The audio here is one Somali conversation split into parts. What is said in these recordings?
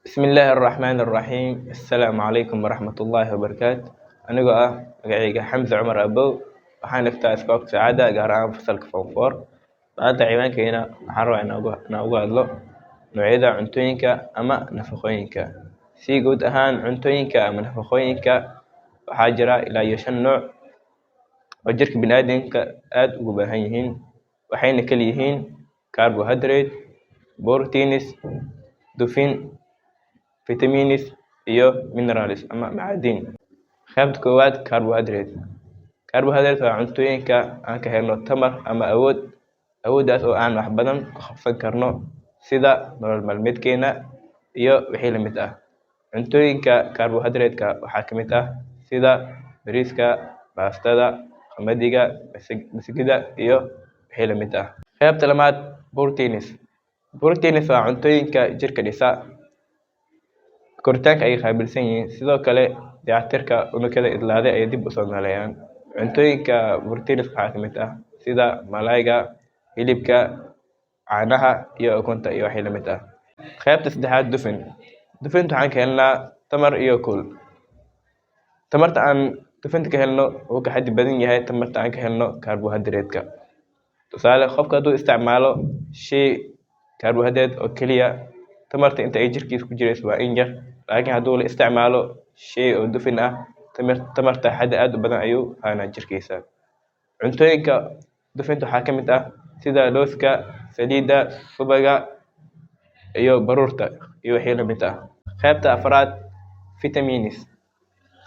Bismi illaahi araxmaani araxiim. Assalaamu calaykum waraxmatullaahi wabarakaatu. Anigoo ah magacayga Xamse Cumar Abow, waxaan dhigtaa iskoolka Saacadda, gaar ahaan fasalka form four. Maanta ciwaankeena waxaan rabaa inaan uga hadlo noocyada cuntooyinka ama nafaqooyinka. Si guud ahaan, cuntooyinka ama nafaqooyinka waxaa jira ilaa iyo shan nooc oo jirka biniaadamka aad ugu baahan yihiin, waxayna kala yihiin carbohydrate, proteins, dufin, vitamins iyo minerals ama macaadiin. Qaybta koowaad, carbohydrate. Carbohydrate waa cuntooyinka aan ka helno tamar ama awood, awooddaas oo aan wax badan ku qabsan karno, sida nolol maalmeedkeena iyo wixii la mid ah. Cuntooyinka carbohydrate-ka waxaa ka mid ah sida bariiska, baastada, qamadiga, masagada iyo wixii la mid ah. Qaybta labaad, proteins. Proteins waa cuntooyinka jirka dhisa, koritaanka ay qaabilsan yihiin, sidoo kale dayactirka unugyada idlaaday ay dib usoo nooleeyaan. Cuntooyinka proteins waxaa ka mid ah sida malayga, hilibka, caanaha iyo ukunta iyo wixii la mid ah. Qaybta saddexaad, dufin. Dufinta waxaan ka helnaa tamar iyo kuul. Tamarta aan dufinta ka helno wuu ka xaddi badan yahay tamarta aan ka helno carbohydrate-ka. Tusaale, qofka hadduu isticmaalo shay carbohydrate oo keliya, tamarta inta ay jirkiisa ku jirayso waa in yar, laakiin hadduu la isticmaalo shay oo dufin ah, tamarta xaddi aad u badan ayuu haynaa jirkiisa. Cuntooyinka dufinta waxaa ka mid ah sida looska, saliidda, subaga iyo baruurta iyo wixii la mid ah. Qaybta afraad, vitamins.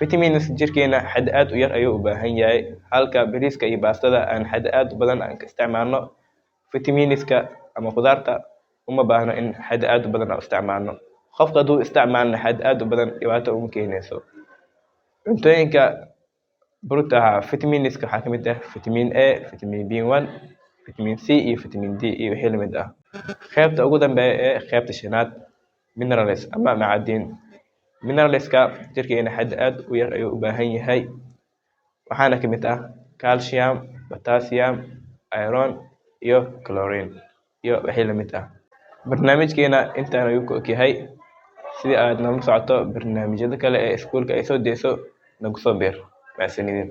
Vitamins jirkeena xad aad u yar ayuu u baahan yahay, halka bariiska iyo baastada aan xad aad u badan aan ka isticmaalno. Vitaminska ama khudaarta uma baahno in xad aad u badan aan isticmaalno. Qofka hadduu isticmaalno xad aad u badan, dhibaato uma keenayso. Cuntooyinka vitaminska waxaa ka mid ah vitamin A, vitamin B1, vitamin C iyo vitamin D iyo wixii lamid ah. Qaybta ugu dambeeya ee qaybta shanaad, minerals ama macaadiin. Mineralska jirkeena xad aad u yar ayuu u baahan yahay, waxaana ka mid ah calcium, potassium, iron iyo chlorine iyo wixii lamid ah. Barnaamijkeena intaan ayuu ku eg yahay. Sidii aad noola socoto barnaamijyada kale ee iskuulka ay soo deyso, nagu soo biir. Mahadsanidin.